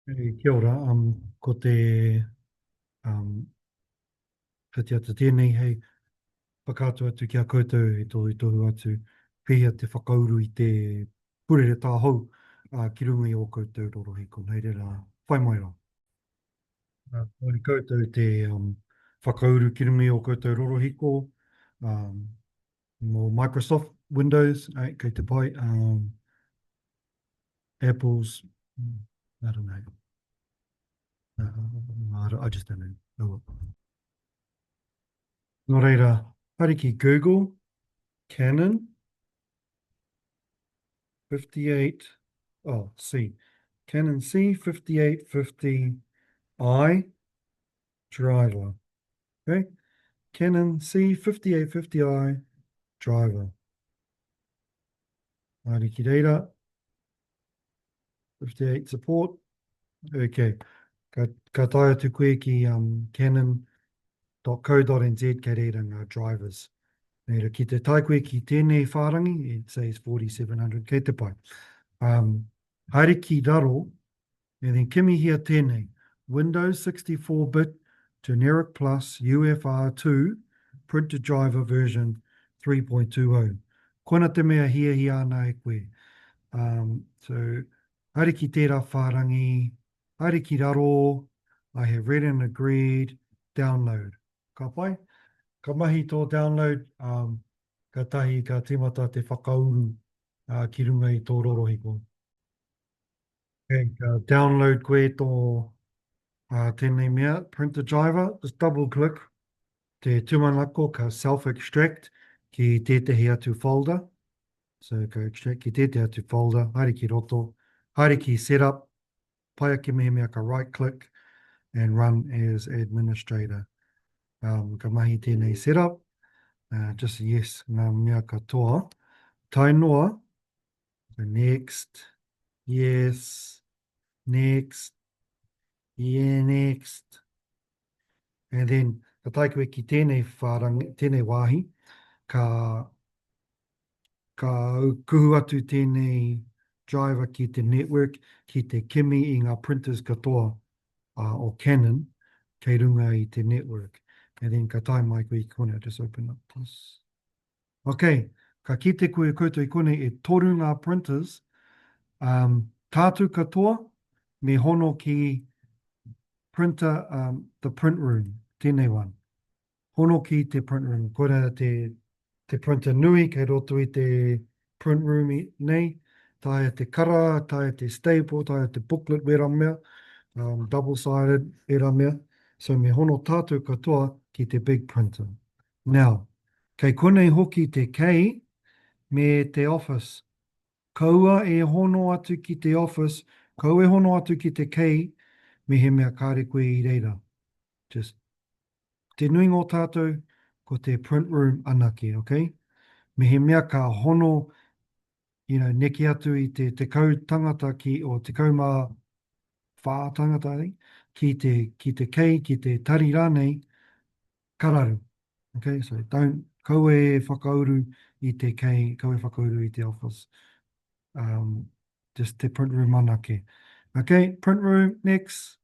Hey, kia ora, um, ko te um, whitiata tēnei hei whakaatu atu ki a koutou e tohutohu atu pēhea te whakauru i te purere tāhou uh, ki runga i ō koutou rorohiko. Hei reira, whai mai rā. Uh, koi koutou te um, whakauru ki runga i ō koutou rorohiko, um, mō Microsoft Windows, ai, kei te pai, um, Apple's, I don't know. Uh, I just don't know. Oh. Nō reira, haere ki Google, Canon, 58, oh, C, Canon C5850i driver. Okay? Canon C5850i driver. Haere ki reira. 58 support. Okay. Ka, ka tae atu koe ki um, canon.co.nz kei reira ngā drivers. Reira, ki te tae koe ki tēnei whārangi, it says 4700, kei te pai. Um, haere ki raro, And then kimihia tēnei, Windows 64-bit Generic Plus UFR2 Printer Driver version 3.20. Koina te mea hiahia ana e koe. Um, so, haere ki tērā whārangi, haere ki raro, I have read and agreed, download. Ka pai? Ka mahi tō download, um, ka tahi ka tīmata te whakauru uh, ki runga i tō rorohiko. Okay, ka download koe tō uh, tēnei mea, printer driver, just double click, te tūmanako ka self-extract ki tētehi atu folder. So ka extract ki tētehi atu folder, haere ki roto, haere ki setup, pai ake mehemea ka right click and run as administrator. Um, ka mahi tēnei setup, uh, just yes ngā mea katoa. Tae noa, So next, yes, next, yeah, next. And then, ka tae koe ki tēnei whārangi, tēnei wāhi, ka, ka kuhu atu tēnei driver ki te network, ki te kimi i ngā printers katoa uh, o Canon kei runga i te network. And then ka tae mai koe ki konei, just open up this. Ok, ka kite koe koutou i konei e toru ngā printers, um, tātou katoa me hono ki printer, um, the print room, tēnei one. Hono ki te print room, koira te, te printer nui kei roto i te print room i, nei, taea te kara, taea te staple, taea te booklet wera mea, um, double-sided wera mea. So me hono tātou katoa ki te big printer. Now, kei konei hoki te kei me te office. Kaua e hono atu ki te office, kaua e hono atu ki te kei mehemea kāre koe i reira. Just, te nuinga o tātou, ko te print room anake, okay? Mehemea ka hono, you know, neke atu i te 10 tangata ki, o 14 tangata, I think, ki te, ki te kei, ki te tari rānei, ka raru. Okay, so don't, kaua e whakauru i te kei, kaua e whakauru i te office. Um, just te print room anake. Okay, print room, next.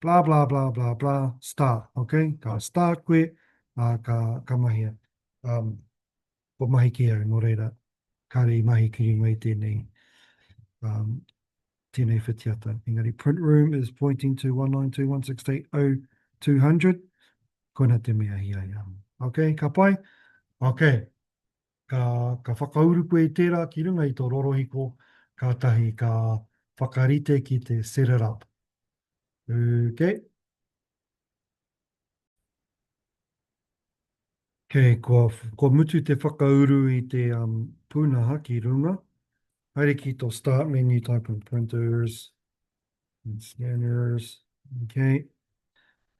Blah, blah, blah, blah, blah, start. Okay, ka start koe, uh, ka, ka mahia. Um, kua mahi ki au, nō reira, kāre i mahi ki runga i tēnei, um, tēnei whitiata. Engari, print room is pointing to 192.168.0200, koina te mea hi ai. Ok, ka pai? Ok, ka, ka whakauru koe i tērā ki runga i tō rorohiko, kātahi ka whakarite ki te set it up. Ok. Okay, kua, kua mutu te whakauru i te um, pūnaha ki runga. Haere ki tō start menu, type in printers and scanners. Okay.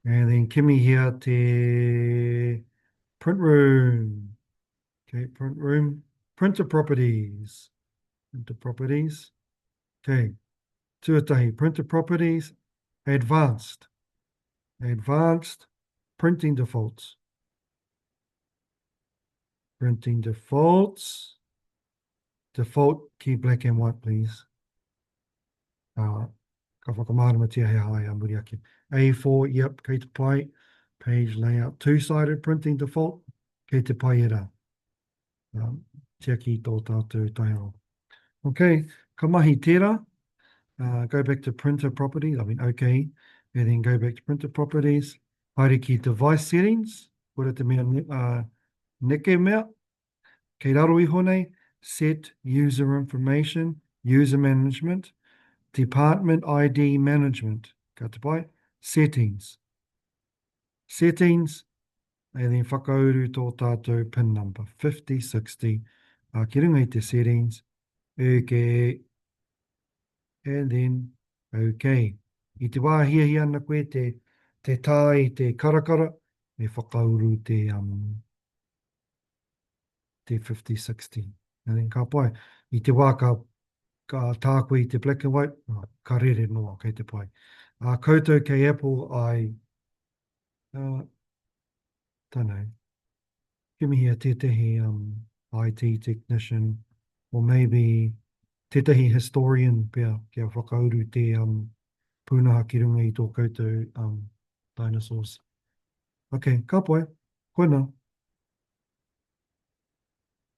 And then kimihia te print room. Okay, print room. Printer properties. Printer properties. Okay. Tuatahi, printer properties, advanced. Advanced printing defaults. Printing defaults. Default, keep black and white, please. Ka whakamāramatia he aha ai a muri ake. A4, yep, kei te pai. Page layout, two-sided printing default, kei te pai era. Um, tiaki i tō tātou taiao. Ok, ka mahi tērā. Uh, go back to printer properties, I mean, okay, and then go back to printer properties. Haere ki device settings, kore te mea uh, neke mea. Kei raro iho nei, set user information, user management, department ID management. Ka te pai, settings. Settings, and then whakauru tō tātou pin number, 5060, uh, ki runga i te settings, okay, and then okay. I te wā hiahia ana koe te, te tā i te karakara, me whakauru te, um, te 5060. And then ka pai. I te wā ka, ka tā koe i te black and white, oh, ka rere noa, kei te pai. Uh, koutou kei Apple, I, uh, don't know, kimihia tētehi um, IT technician, or maybe tētehi historian pea kia whakauru te um, pūnaha ki runga i tō koutou um, dinosaurs. Ok, ka pai. Koina.